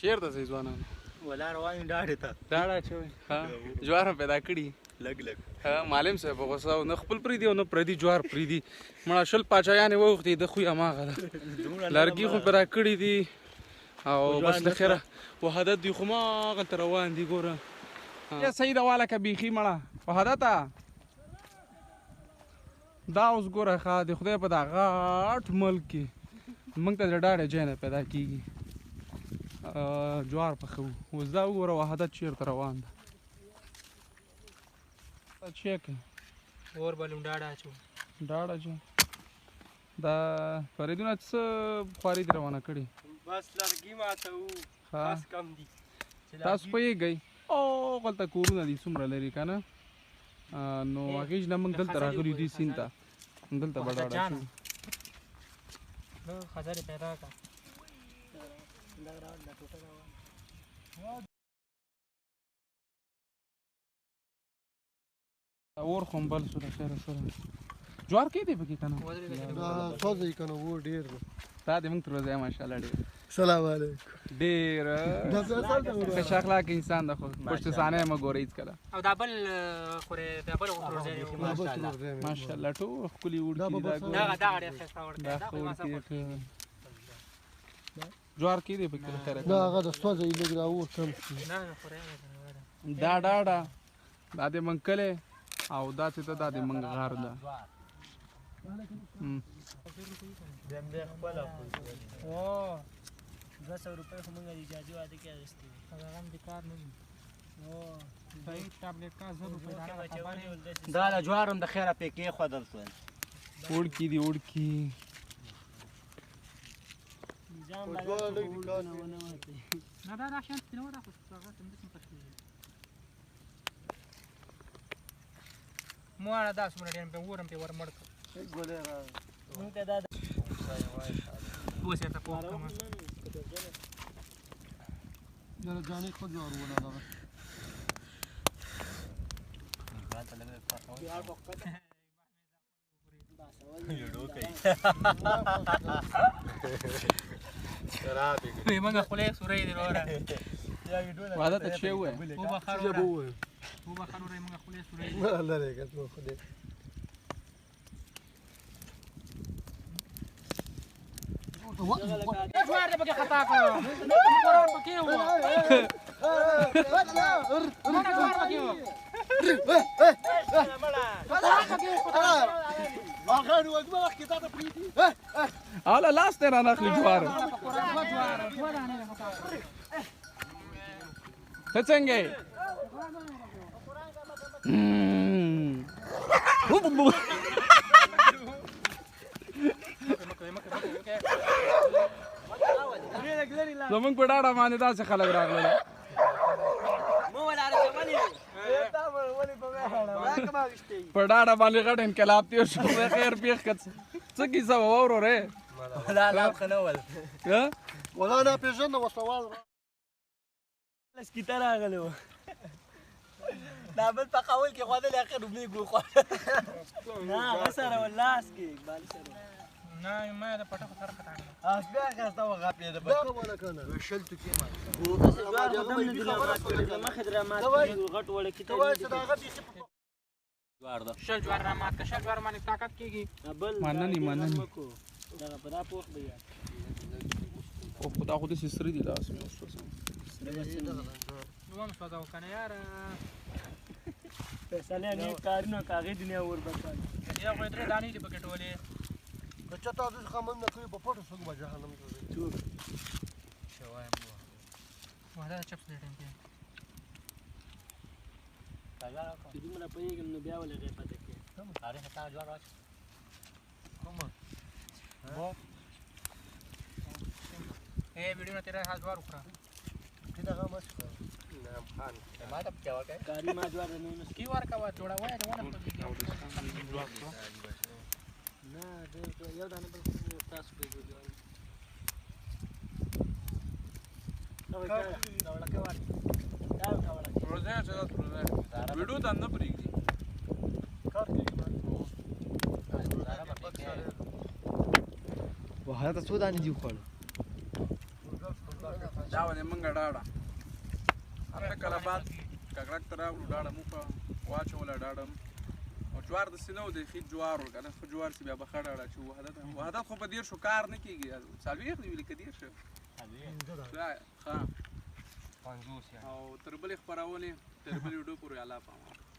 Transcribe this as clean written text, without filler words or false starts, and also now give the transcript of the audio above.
چیرته ځئ ځوانان؟ ولا روان یو ډاډې ته. ډاډه اچوئ؟ جوار هم پیدا کړي؟ لږ لږ. معلم صاحب په غوسه و، نه خپل پرېږدي او نه پردي جوار پرېږدي. مړه شل پاچایانې وغوښتې، د خوی هماغه ده. لرګي خو پیدا کړي دي او بس له خیره وحدت دوی خو هماغلته روان دي. ګوره یا صحیح ده والکه بیخي مړه وحدته. دا اوس ګوره ښه د خدای په دا غټ ملک کې موږ ته د ډاډې ځای نه پیدا کېږي. جوار پخوو. اوس دا وګوره وحدت چېرته روان ده. چه کوې؟ اور بلوم ډاډه اچوم. ډاډه اچوم. دا فریدونه څه خواري دي روانه کړې؟ بس لرګي ماتوو، بس کم دي. تاسو پوهېږئ او هغلته کورونه دي څومره لرې که نه، نو هغې نه موږ دلته راغلي دي سیند ته، دلته به ډاډه اچوو. خزرې پیدا کړه. اور خو هم بل شو د خیره سره. جوار کې دی پکې که نه؟ دا سوځي که نه، اور ډېر دی. دا د موږ تر ځایه ماشاءالله ډېر. سلام علیکم. ډېر ښه اخلاق انسان ده، خو پشت صحنه مه ګوره هېڅکله. او دا بل خورې دا بل تر ځای دی. ماشاءالله ماشاءالله ټول ښکلي وړکي دي. دا دغه دغه ډېر ښایسته وړکی دا ښه وړکی دی. جوار کې دی پکې له خیره. نه هغه د سوځي لږ دا اور کم شي. نه نه خورې دا ډاډه دا د موږ کلی او دا چې ته دا د موږ غر ده. 200 روپۍ خو موږ د اجازې واده کې اخیستې وې. هغه هم د کار نه دي. دا د جوار هم د خیره پې کېښودل شول. وړکي دي وړکي. نه دا دا شیان سپینه وه، دا خو هغه همداسې پخېږي. مو اړه دا څومره ډېر پې ورم پې ور مړ کړ. مونږ ته دا اوس یې ته پوه کړم. یاره جانې خو جوار وله دغه. موږ خولې سورې دي وروره. وعده ته څه ووایې؟ وبخښه وروره، وبخښه وروره، موږ خولې سورې دي. لرې که څه خدای. جوار دې پکې خطا کړو، قرآن پکې و. جوار پکې و. هله لاس ته راناخلي جوار. ته څنګه یې؟ زمونږ په ډاډه باندې داسې خلک راغلل. په ډاډه باندې غټ انقلاب تېر شو. خیر پېښ که څه کیسه وه وروره؟ ولا لا ښه نه ول. ولا نه پېژنده وسلهوال لس کیته راغلی و. دا بل په قول کې خوړلی، اخر میږ وخوړل. نه هغه سره و لاس کې اقبال سره. نه ما د پټه خو سره خطا کړه. اس بیا خسته وغاپېده. دا وله که نه؟ شل ټوکې مات مخې درا مات غټ وړکی ته وایې چې د هغه بیخي جوار ده. شل جوار را مات که، شل جوار باندې طاقت کېږي. بل مننې مننې. دغه په دا پوخ به او خو دا خو داسې سره دي، لاس مې وسوځوم. نو هم سوځوه که نه یاره. فیصله نیک کارونه که هغې دنیا اور بکړ. یو خو یې درې دانې دي پکې ټولې. که چا تاسو څخه مننه کوي په پټو څوک به جهنم ته ځي. څوک؟ واه دا چپس دی ټیم کې. چې دومره پوهېږم نو بیا ولې غیبت کوې؟ ای ویډیو نه تیرا جوار وخوره. کاري ما جوار نه نو کی ورکوه جوړوه یې ونه نه یو دانه بل تاسو په جوار. ویډیو ته نه پرېږدي. وحدت څو دانې دي وخوړل؟ دا ولې مونږ ډاډه اته کله بعد ککړک ته راغلو، ډاډه مو په واچوله ډاډه او جوار داسې نه و، د ښي جوار و که نه، ښه جوار چې بیا به ښه ډاډه چې وحدت خو په 30 کار نه کېږي، 40 دی ویلي که 30؟ ښه 50. او تر بلې خپرونې، تر بلې ویډیو پورې الله په امان.